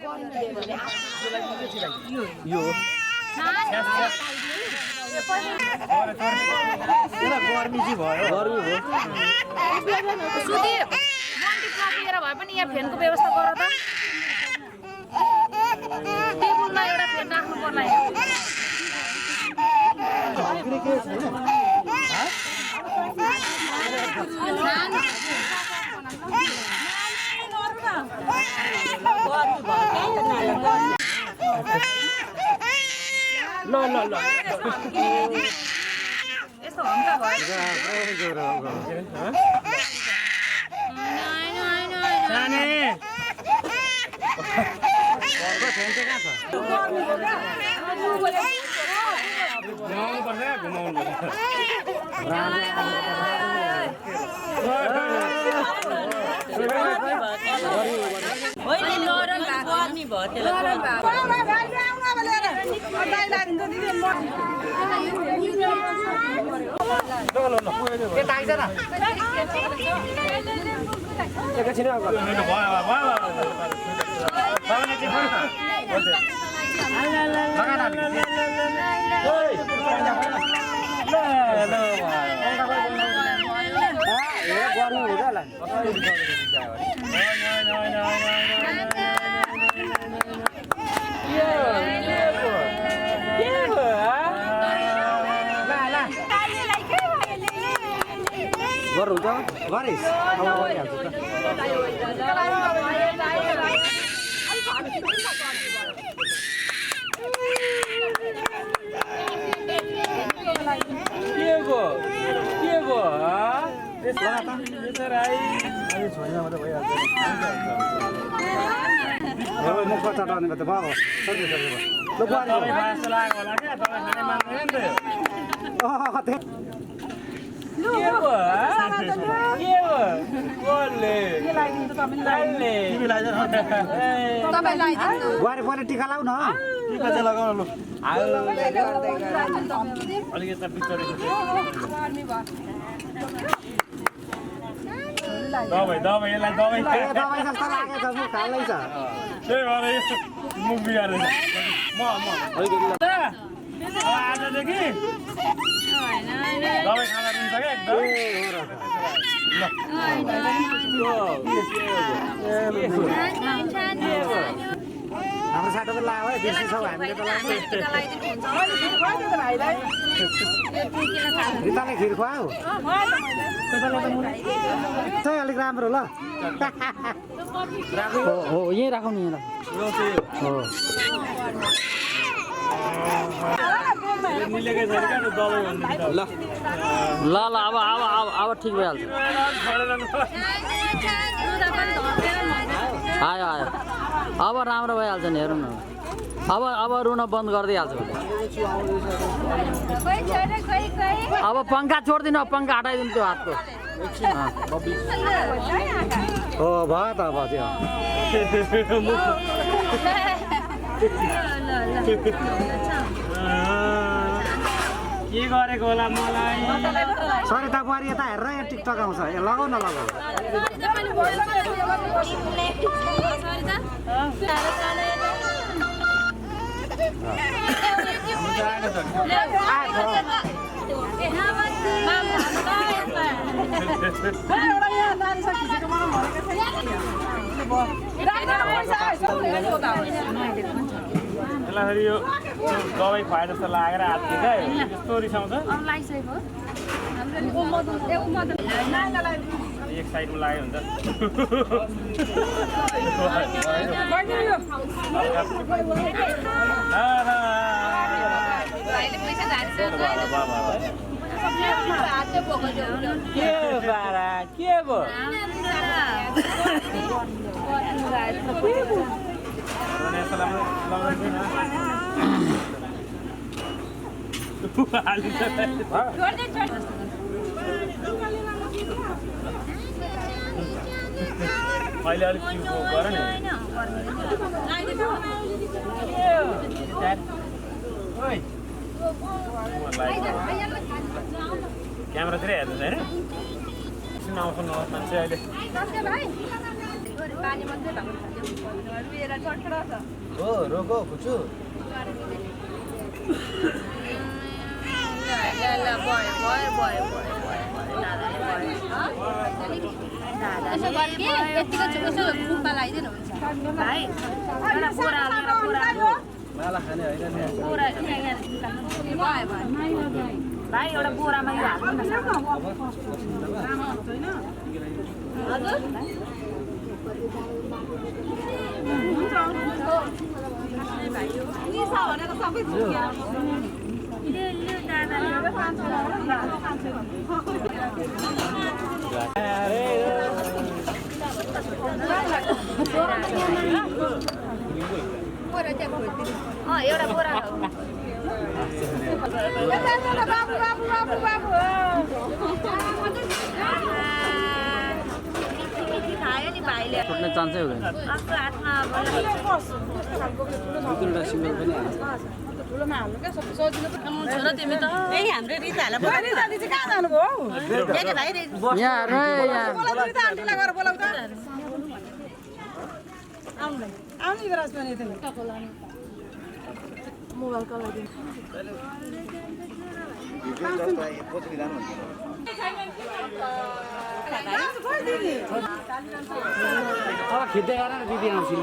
यो गर्मी चाहिँ भयो गर्मी भयो सुदीप मन्टी क्लापिएर भए पनि यहाँ फ्यानको व्यवस्था गर त टेबलमा एउटा फ्यान राख्नु पर्ला ल ल ल यस्तो हम्का भयो साने घुमाउनु पर्छ घुमाउनु गर्नु हुन्छ गरिस् म कता टर्ने त बाबा गरे परे टिका लाउ न टिका चाहिँ लगाउन लु अलिकति बिचरी दबाई दबाई यसलाई दबाई दबाई जस्तो लागेछ म खालैछ त्यही भएर मुख बिगारेछ म आजदेखि दबाई खाँदा दिन्छ क्या हाम्रो साटो त लाग्यो है बेसी छौ हामीले त रिताले खिर खुवाऊ चाहिँ अलिक राम्रो ल हो यहीँ राखौँ नि हो ल ल अब ठिक भइहाल्छ आयो आयो अब राम्रो भइहाल्छ नि हेरौँ न अब रुन बन्द गरिदिइहाल्छ अब पङ्खा छोडिदिनु पङ्खा हटाइदिनु त्यो हातको हो भयो त अब त्यो के गरेको होला मलाई सरिता बुहारी यता हेरेर यहाँ टिकटक आउँछ लगाउ न लगाऊ यसलाई यो दबाई खुवाए जस्तो लागेर हातले क्या यस्तो रिसाउँछ एक साइडमा लाग्यो हुन्छ के भयो अहिले अलिक गर नि क्यामेरातिर हेर्नुहोस् होइन आउँछ मान्छे अहिले हो रोको खुच्छु माला खाने होइन नि भाइ एउटा बोरामा यो हाल्नु न एउटा बोरा खायो नि भाइले फुट्ने चान्सै हुँदैन आफ्नो हातमा दुईवटा सिङ्गल पनि हाल्छ छोरा तिमी त हाम्रो रिताहरूलाई कहाँ जानुभयो यहाँ हेर्नु है यहाँ आउने बेलास पनि मोबाइलको लागि अब खिच्दै गर न दिदी आउँछ नि